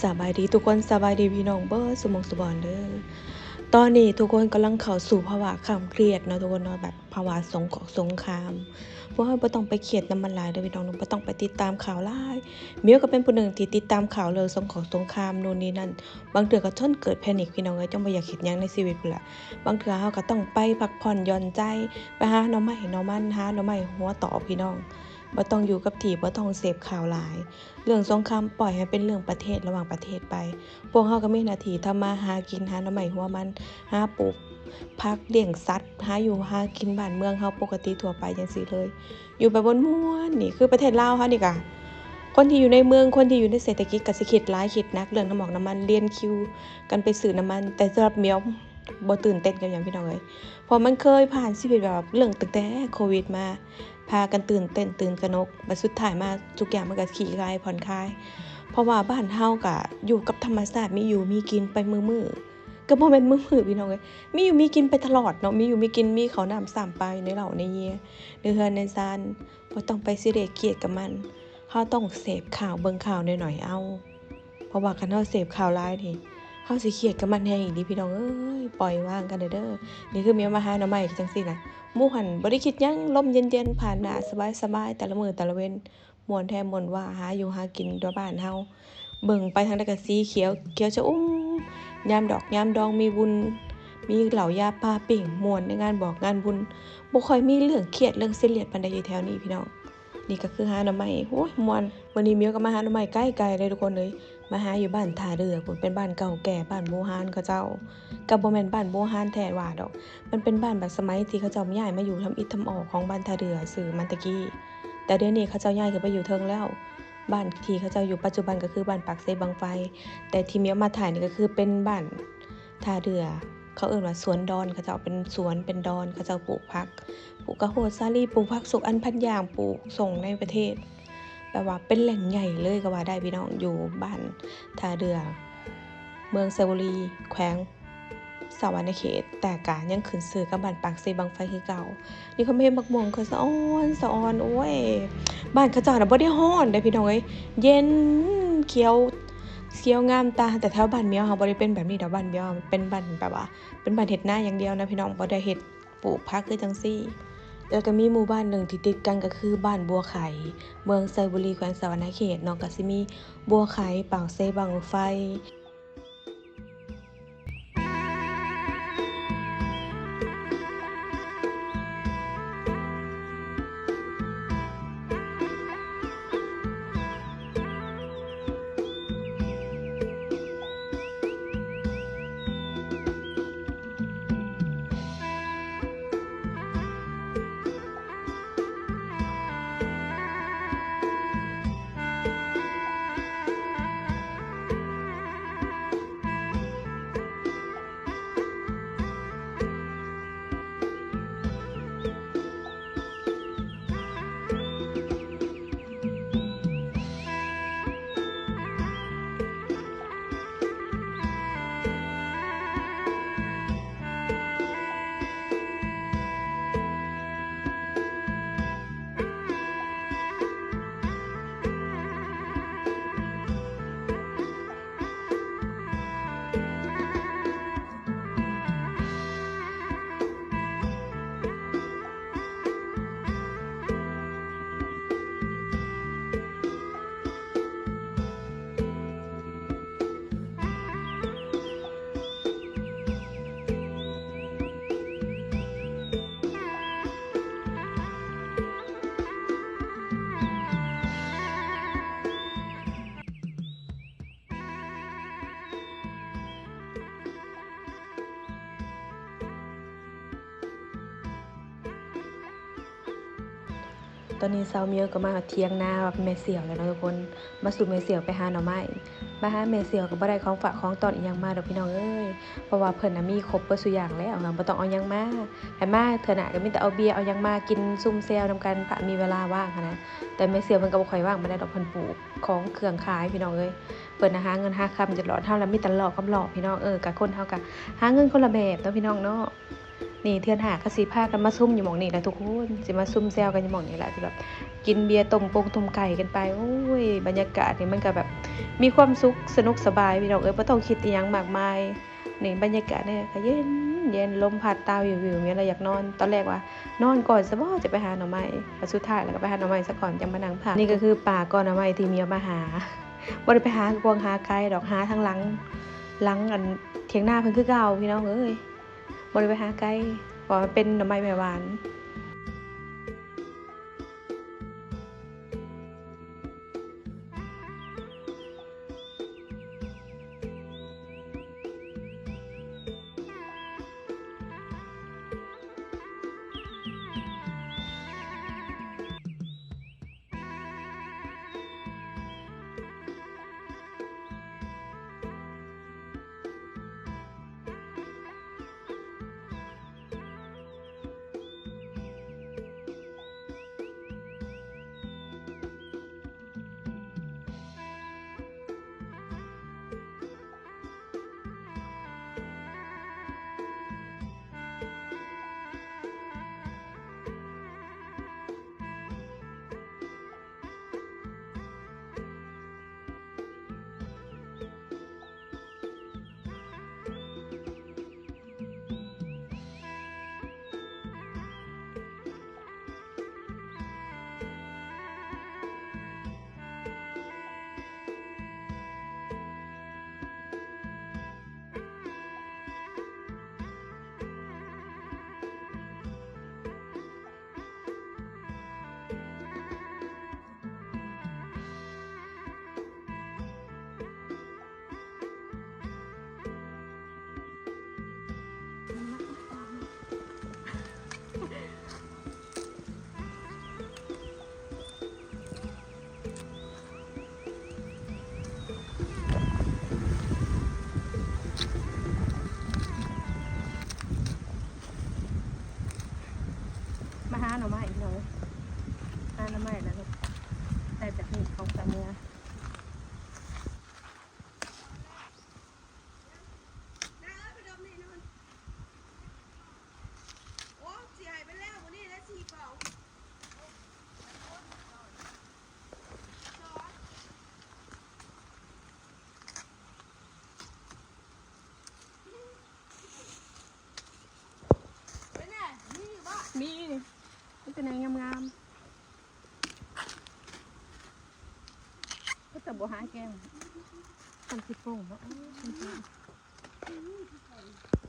ສະບາຍດີທຸກຄົນ, ສະບາຍດີພີ່ນ້ອງເບິດສູ່ໝ່ອງສູ່ບ່ອນເດີ. ຕອນນີ້ທຸກຄົນກຳລັງເຂົ້າສູ່ພາວະຄວາມຄຽດເນາະທຸກຄົນເນາະ, ແບບພາວະສົງຄອກສົງຄາມ. ພວກເຮົາບໍ່ຕ້ອງໄປຄຽດນຳມັນຫຼາຍເດີພີ່ນ້ອງເນາະ, ບໍ່ຕ້ອງໄປຕິດຕາມຂ່າວຫຼາຍ. ມິວກໍເປັນຜູ້ໜຶ່ງທີ່ຕິດຕາມຂ່າວເລື່ອງສົງຄອກສົງຄາມໂນ່ນນີ້ນັ້ນ, ບາງເທື່ອກໍຈົນເກີດແພນິກພີ່ນ້ອງເອີຍ, ຈົນບໍ່ຢາກເຮັດຫຍັງໃນຊີວິດພຸ້ນລະ. ບາງເທື່ອເຮົາກໍຕ້ອງໄປພັກຜ່ອນຢ່ອນໃຈ, ໄປຫາໜໍ່ໄມ້ໜໍ່ມັນ, ຫາໜໍ່ໄມ້ຫົວຕອກພີ່ນ້ອງ. ບໍ່ຕ້ອງຢູ່ກັບທີ່, ບໍ່ຕ້ອງເສບຂ່າວຫຼາຍ. ເລື່ອງສົງຄາມປ່ອຍໃຫ້ເປັນເລື່ອງປະເທດ, ລະຫວ່າງປະເທດໄປ. ພວກເຮົາກໍມີໜ້າທີ່ທຳມາຫາກິນ, ຫາໜໍ່ໄມ້ຫົວມັນ, ຫາປູກຜັກ, ລ້ຽງສັດ, ຫາຢູ່ຫາກິນບ້ານເມືອງເຮົາປົກກະຕິທົ່ວໄປຈັ່ງຊີ້ເລີຍ. ຢູ່ໄປມ່ວນໆ ນີ້ຄືປະເທດລາວເຮົານີ້ກະ ຄົນທີ່ຢູ່ໃນເມືອງ, ຄົນທີ່ຢູ່ໃນເສດຖະກິດກໍຊິຄິດຫຼາຍ, ຄິດໜັກເລື່ອງນ້ຳໝອກນ້ຳມັນ, ລຽນຄິວກັນໄປຊື້ນ້ຳມັນ. ແຕ່ສຳລັບໝຽວ ບໍ່ຕື່ນເຕັ້ນກັນຫຍັງພີ່ນ້ອງເອີຍ, ເພາະມັນເຄີຍຜ່ານຊີວິດແບບເລື່ອງຕັ້ງແຕ່ໂຄວິດມາ, ພາກັນຕື່ນເຕັ້ນຕື່ນຕະໜົກ, ບັດສຸດທ້າຍມາທຸກຢ່າງມັນກໍຂີ້ຄາຍຜ່ອນຄາຍ. ເພາະວ່າບ້ານເຮົາກໍຢູ່ກັບທຳມະຊາດ, ມີຢູ່ມີກິນໄປມື້ໆ, ກໍບໍ່ແມ່ນມື້ໆ ພີ່ນ້ອງເອີຍ, ມີຢູ່ມີກິນໄປຕະຫຼອດເນາະ, ມີຢູ່ມີກິນ, ມີເຂົ້ານ້ຳຊາມປາຢູ່ໃນເລົ້າໃນເຫຍື່ອ, ໃນເຮືອນໃນຊານ, ບໍ່ຕ້ອງໄປຊີເຣຍຄຽດກັບມັນ. ເຮົາຕ້ອງເສບຂ່າວ, ເບິ່ງຂ່າວໜ້ອຍໆເອົາ. ເພາະວ່າຄັນເຮົາເສບຂ່າວຫຼາຍນີ້ ເຮົາຊິຄຽດກັບມັນແຮງອີກເດພີ່ນ້ອງເອີຍ, ປ່ອຍວາງກັນເດີ. ນີ້ຄືໝຽວມາຫາໜໍ່ໄມ້ຈັ່ງຊີ້ນະ, ໝູ່ຫັ້ນບໍ່ໄດ້ຄິດຫຍັງ, ລົມເຢັນໆ ຜ່ານໜ້າສະບາຍໆ ແຕ່ລະມື້ແຕ່ລະເວັນ, ມ່ວນແທ້ມ່ວນວ່າ, ຫາຢູ່ຫາກິນຕົວະບ້ານເຮົາ. ເບິ່ງໄປທາງໃດກໍສີຂຽວ, ຂຽວຊະອຸ່ມ, ຍາມດອກຍາມດອງ, ມີບຸນ, ມີເຫຼົ້າຢາປາປີ້ງ, ມ່ວນໃນງານບອກງານບຸນ, ບໍ່ຄ່ອຍມີເລື່ອງຄຽດເລື່ອງຊີຣຽສປານໃດຢູ່ແຖວນີ້ພີ່ນ້ອງ. ນີ້ກໍຄືຫາໜໍ່ໄມ້, ໂອ້ຍ ມ່ວນ. ມື້ນີ້ໝຽວກໍມາຫາໜໍ່ໄມ້ໄກໆເລີຍທຸກຄົນເອີຍ, ມາຫາຢູ່ບ້ານທ່າເດື່ອພຸ້ນ, ເປັນບ້ານເກົ່າແກ່, ບ້ານບູຮານເຂົາເຈົ້າ. ກໍບໍ່ແມ່ນບ້ານບູຮານແທ້ວ່າດອກ, ມັນເປັນບ້ານແບບສະໄໝທີ່ເຂົາເຈົ້າຍ້າຍມາຢູ່ທຳອິດທຳອອກຂອງບ້ານທ່າເດື່ອຊື່ມັນແຕ່ກີ້. ແຕ່ດຽວນີ້ເຂົາເຈົ້າຍ້າຍຂຶ້ນໄປຢູ່ເທິງແລ້ວ. ບ້ານທີ່ເຂົາເຈົ້າຢູ່ປັດຈຸບັນກໍຄືບ້ານປາກເຊບັ້ງໄຟ, ແຕ່ທີ່ໝຽວມາຖ່າຍນີ້ກໍຄືເປັນບ້ານທ່າເດື່ອ. ເຂົາເອີ້ນວ່າສວນດອນ, ເຂົາເຈົ້າເປັນສວນເປັນດອນ, ເຂົາເຈົ້າປູກຜັກ, ປູກກະໂຫດສາລີ, ປູກຜັກສຸກອັນພັນຢ່າງ, ປູກສົ່ງໃນປະເທດ, ແບບວ່າເປັນແຫຼ່ງໃຫຍ່ເລີຍກໍວ່າໄດ້ພີ່ນ້ອງ, ຢູ່ບ້ານທ່າເດື່ອ ເມືອງໄຊບູລີ ແຂວງສະຫວັນນະເຂດ, ແຕ່ກະຍັງຂຶ້ນຊື່ກັບບ້ານປາກເຊບັ້ງໄຟຄືເກົ່າ. ນີ້ຂ້ອຍມາເຫັນໝາກມ່ວງ ຂ້ອຍສະອອນສະອອນ, ໂອ້ຍ ບ້ານເຂົາເຈົ້ານະບໍ່ໄດ້ຮ້ອນເດ້ພີ່ນ້ອງເອີຍ, ເຢັນ ຂຽວ ຂຽວງາມຕາ. ແຕ່ແຖວບ້ານໝຽວເຮົາບໍ່ໄດ້ເປັນແບບນີ້ດອກ, ບ້ານໝຽວເຮົາເປັນບ້ານແບບວ່າ ເປັນບ້ານເຮັດນາຢ່າງດຽວນະພີ່ນ້ອງ, ບໍ່ໄດ້ເຮັດ ປູກຜັກຄືຈັ່ງຊີ້. ແລ້ວກໍມີໝູ່ບ້ານໜຶ່ງທີ່ຕິດກັນກໍຄືບ້ານບົວໄຂ ເມືອງໄຊບູລີ ແຂວງສະຫວັນນະເຂດເນາະ, ກໍຊິມີບົວໄຂ ປາກເຊບັ້ງໄຟ. ຕອນນີ້ສາວໝຽວກໍມາຮອດຖຽງນາແມ່ສ່ຽວແລ້ວເນາະທຸກຄົນ, ມາສູ່ແມ່ສ່ຽວໄປຫາໜໍ່ໄມ້. ມາຫາແມ່ສ່ຽວກໍບໍ່ໄດ້ຂອງຝາກຂອງຕ້ອນອີ່ຫຍັງມາດອກພີ່ນ້ອງເອີຍ, ເພາະວ່າເພິ່ນນະມີຄົບເບິດສູ່ຢ່າງແລ້ວ, ບໍ່ຕ້ອງເອົາຫຍັງມາ. ໃຜມາເທື່ອໜ້າກໍມີແຕ່ເອົາເບຍເອົາຫຍັງມາກິນຊຸມແຊວນຳກັນ ຖ້າມີເວລາວ່າງຫັ້ນນະ. ແຕ່ແມ່ສ່ຽວເພິ່ນກໍບໍ່ຄ່ອຍວ່າງປານໃດດອກ, ເພິ່ນປູກຂອງເຄື່ອງຂາຍພີ່ນ້ອງເອີຍ. ເພິ່ນນະຫາເງິນຫາຄຳຕະຫຼອດ, ເຮົາລະມີແຕ່ເລາະກັບເລາະພີ່ນ້ອງເອີຍ. ກໍຄົນເຮົາກໍຫາເງິນຄົນລະແບບເນາະພີ່ນ້ອງເນາະ. ນີ້ເທື່ອໜ້າກໍຊິພາກັນມາຊຸມຢູ່ໝ່ອງນີ້ແຫຼະທຸກຄົນ, ຊິມາຊຸມແຊວກັນຢູ່ໝ່ອງນີ້ແຫຼະ, ຊິແບບ ກິນເບຍຕົ້ມກົງຕົ້ມໄກ່ກັນໄປ. ໂອ້ຍ ບັນຍາກາດນີ້ມັນກໍແບບມີຄວາມສຸກ ສະໜຸກສະບາຍພີ່ນ້ອງເອີຍ ບໍ່ຕ້ອງຄິດອີ່ຫຍັງມາກມາຍ. ນີ້ບັນຍາກາດນີ້ກໍເຢັນໆ ລົມພັດຕາວິວໆ ແມ່ນລະຢາກນອນ. ຕອນແລກວ່ານອນກ່ອນຊະບໍ່ ຈະໄປຫາໜໍ່ໄມ້ ແຕ່ສຸດທ້າຍແລ້ວກໍໄປຫາໜໍ່ໄມ້ຊະກ່ອນ ຈັ່ງມານັ່ງພັກ. ນີ້ກໍຄືປ່າກໍໜໍ່ໄມ່ທີ່ມີເອົາມາຫາ ບໍ່ໄດ້ໄປຫາກວ້າງຫາໄກດອກ ຫາທາງຫຼັງ ຫຼັງອັນຖຽງນາເພິ່ນຄືເກົ່າພີ່ນ້ອງເອີຍ. ບໍ່ໄດ້ໄປຫາໄກ ເພາະວ່າມັນເປັນໜໍ່ໄມ້ແມ່ຫວານ. ມາຫາໜໍ່ໄມ້ເນາະ ຫາໜໍ່ໄມ້ແລ້ວກໍໄດ້ແບບນີ້ ເຂົ້າກັນເມືອ. ມີ ມີແຕ່ແນວງາມໆ ກໍຈະບໍ່ຫາແກງ ມັນຊິໂປ່ງເນາະ.